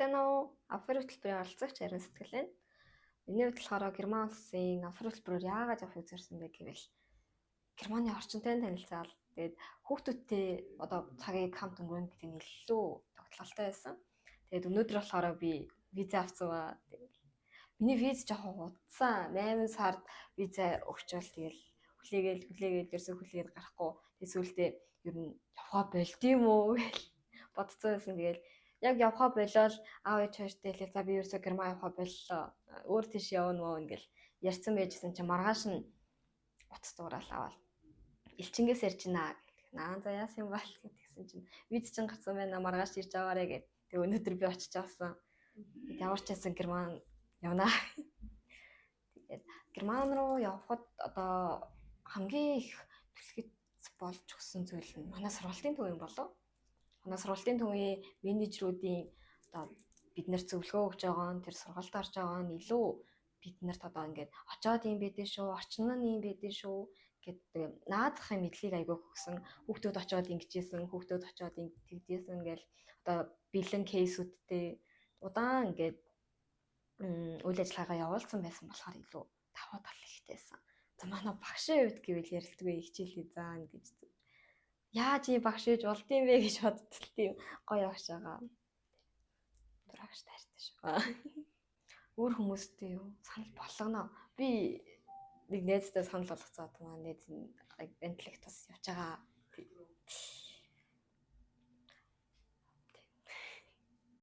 Сайн уу? Афер хөтөлбөрийн оролцогч Ариун Сэтгэл байна. Миний хувьд болохоор Герман улсын афер хөтөлбөрөөр яагаад явахыг зорьсон бэ гэвэл Германы орчинтой танилцаал, тэгээд хүүхдүүдтэй одоо цагийг хамт өнгөрөөнө гэдэг нь илүү тогтолцоотой байсан. Тэгээд өнөөдөр болохоор би виза авсан ба. Тэгээд миний виз жоохон удсан. 8 сард виза өгчөөл, тэгэл хүлээгээл хүлээгээл, ерөөсөө хүлээгээд гарахгүй. Тэгээд сүүлдээ ер нь явхаа болд юм уу гэл бодцсон байсан. Тэгэл яг явхаа болоод аав ээж хоёртой хэлээ. За, би ерөөсөө Герман явхаа боллоо. Өөр тийш явна мó ингээл ярьсан байжсэн чинь маргааш нь утас дуураал аваад элчингээс ярьж байна гэх. Наа, за, яасан юм бол гэдгийгсэн чинь виз чинь гарсан байна, маргааш ирж аваарэ гэд. Тэгээ өнөөдөр би очиж авсан. Ямар ч байсан Герман явна. Тэгээд Герман руу явхад одоо хамгийн их түлхэц болж өгсөн зүйл нь манай сургалтын төв юм болов. Манай сургалтын төвийн менежерүүдийн одоо бид нарт зөвлөгөө өгж байгаа нь, тэр сургалт орж байгаа нь илүү бид нарт одоо ингээд очоод юм байдэн шүү, орчин нь юм байдэн шүү гэдэг наад захын мэдлэгийг айгүй өгсөн. Хүүхдүүд очоод ингэжсэн, хүүхдүүд очоод тэгдээсэн гэл одоо бэлэн case үүдтэй удаан ингээд үйл ажиллагаагаа явуулсан байсан болохоор илүү давуу тал ихтэйсэн. За, манай багшийн хувьд гэвэл ярилдгүй, хичээлээ заана гэж, яаж ийм багш ээж болд юм бэ гэж боддол, тийм гоё багш байгаа. Тэр багш таартай шүү. Өөр хүмүүстэй юу санал болгоно. Би нэг найзтай санал болгоцоод, манай найз нь интеллект бас явж байгаа.